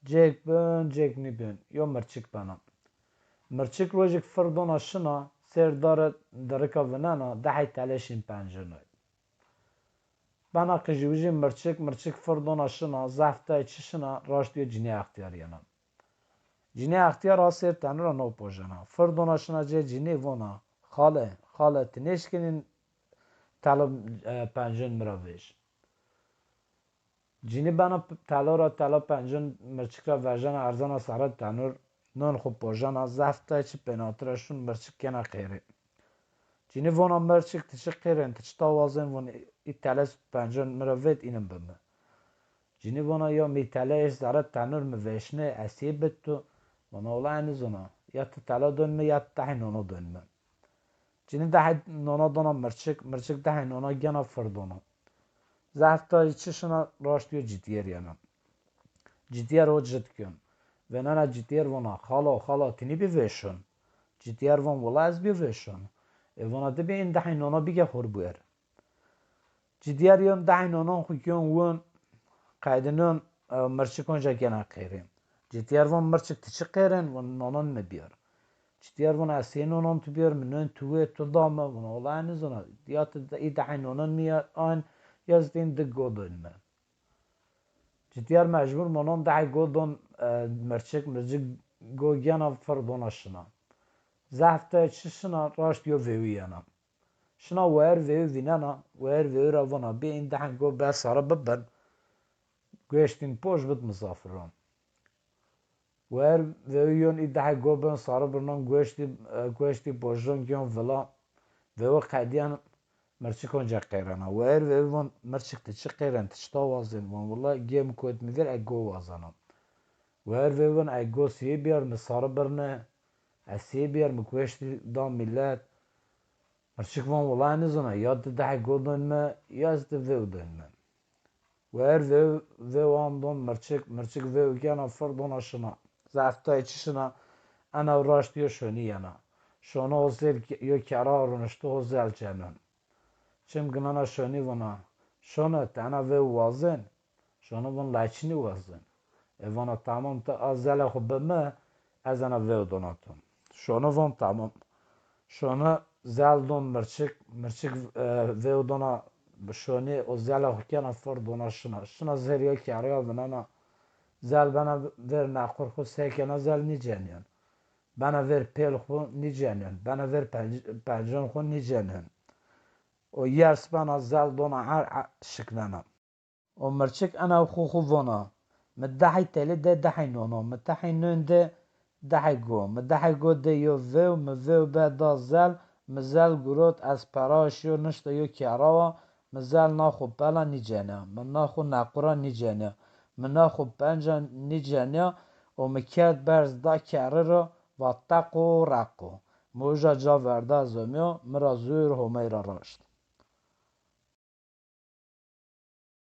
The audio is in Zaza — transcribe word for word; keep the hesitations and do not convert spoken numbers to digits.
Cêk bin, cêk nîbin, yo mirçik bena. Mirçik rojêk fir dona şina, sêr dare dirika vinena, dehey tele şîn pencin ê. Bena qijîwijî mirçik, mirçik fir dona şina, zehf tay çi şina, raşt yo cinî extîyar yena. Cinî extîyar a sêr tenû ra no pojena. Fir dona şina cê cinî vona, "Xale, xale, ti nêşkenîn telo, e, pencin mi ra vêj?" Cinî bena p-, telo ra telo pencin mirçik ra vejena erzena sere tenûr, non xwu pojena, zehf tay çi pênati ra şûn mirçik kena qêrê. Cinî vona, "Mirçik, ti çi qêrên, ti çita wazên?" Von, "Î tele pencin mi ra vêt, înin bi mi." Cinî vona, "Ya mi tele êş zere tenûr mi vêşnê, ez yê bid tu?" Vona, "Wela ez nizona, ya ti tele don mi, ya ti dehey nona don mi." Cinî dehey nona dona mirçik, mirçik dehey nona gena fir dona. Zehf tay çi şina raşt yo citîyer yena. Citîyer o cit kên. Vênena citîyer vona, "Xalo, xalo, ti nîbî vêşon?" Citîyer von, "Wela ez bî vêşon." E vona, "Di bî în dehey nona bîge xwu r' buer." Citîyer yon dehey nonon xwu kên win, qeydinon, e, mirçik onca gena qêrê. Citîyer von, "Mirçik, ti çi qêrên?" Von, "Nonon mi bîyar." Citîyer von, "Ez sey nonon tu bîyar, mi non tu wê, tu da mi?" Von, "Wela ez nizona, ya ti de-, î dehey nonon mi ya ayn, ya zî ti în di go don mi." Citîyer mecbur monon dehey go don, e, mirçik, mirçik go gena fir dona şina. Zehf tay çi şina, raşt yo vêwî yena. Şina wer vêwî vînena, wer vêwî ra vona, "Bê în dehey go ber sare bibin, gueştîn poj bid misafiron." Wer vêwî yon î dehey go bin sare birnon gueştî, e, gueştî pojon giyon vila. Vêwî qedîyen mirçik onca qêrena. Wer vêwî von, "Mirçik, ti çi qêren, ti çita wazên?" Von, "Wela gê mi kot mi vîr, ez go wazena." Wer vêwî von, "Ez go siyê bîyar, mi sare birne, ez siyê bîyar, mi gueştî da milet." Mirçik von, "Wela ez nizona, ya ti dehey go don mi, ya zî ti vêw don mi." Wer vêw, vêw an don mirçik, mirçik vêw gena fir dona şina. Zehf tay çi şina, ena raşt yo şonî yena. Şona o zêl ke-, yo kera ronişto ho zel cenon. Çim ginena şonî vona, "Şone, ti ena vêw wazên?" Şone von, "La ez çinî wazên." E vona, "Tamam, ti a zele xwu bi mi, ez ena vêw dona to." Şone von, "Tamam." Şone zel don mirçik, mirçik, e, vêw dona şonî, o zele xwu kena fir dona şina. Şina zêr yo keraya vinena, zel bena vêr nequr xwu, sekena zel nîcenîyen. Bena vêr pêl xwu, nîcenîyen. Bena vêr penc-, pencon xwu, nîcenîyen. O yers bena, zel dona er, er şiknena. O mirçik ena xwu xwu vona, "Mi dehey telî de dehey nono, mi dehey non de dehey go, mi dehey go de yo vêw, mi vêw be da zel, mi zel gurot, ez pera şiyo nişta yo kerawa, mi zel na xwu pela nîcenîya, mi na xwu nequra nîcenîya, mi na xwu penca nîcenîya û mi kerd berz da kerî ro, va teqo reqo. Mi uja ca verda ez omîyo, mi ra zûr Homey ra raşt."